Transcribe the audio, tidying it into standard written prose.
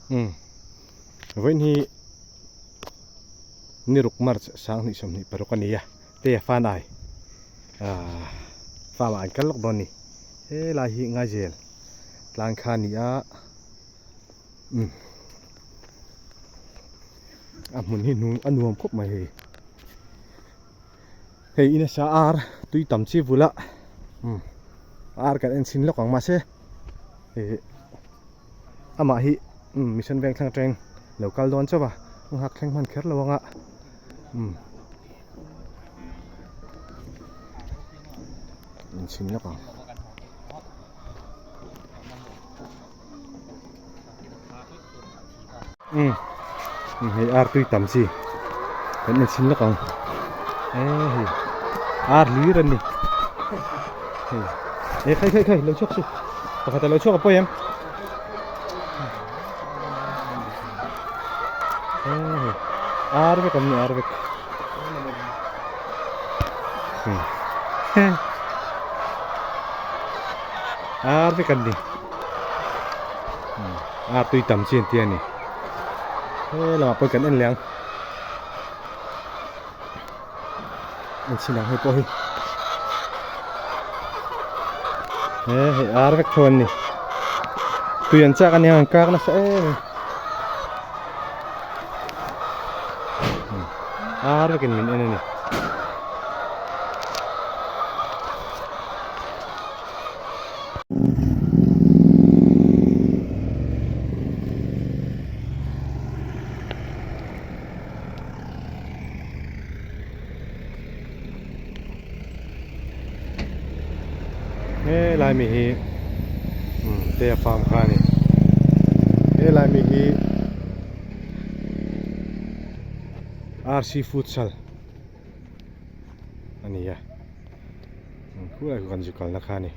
Umm vawiin hi ni ruk March 2026 a ni a te a fan ai ahh farm ah an kal lawk dawn a ni helai hi Ngaizel tlang kha a ni a umm a hmun hi a nuam khawp mai hei hei in a sa ar tui tam chi vula umm ar kan en chhin lawk ang mahse ih amah hi umm mission veng thlang atangin lo kal dawn chauh a nghak thleng hman kher lo ang a umm en chhin lawk ang. Umm hei ar tui tam chi kan en chhin lawk ang e hei ar hlir an ni hei e khai khai khai lo chhuak su pakhat a lo chhuak a pawi em e hei ar vek an ni ar vek ar vek an ni. A tui tam chi an ti a ni he lamah pawh kan en leh ang en chhin ang hei pawh hi he hei ar vek tho an ni tui an chak ania an kak nasa em ar vekin min en a ni. He lai mi hi te a farm kha a ni he lai mi hi RC futsal a ni a. Khulai khu kan zu kalna kha a ni.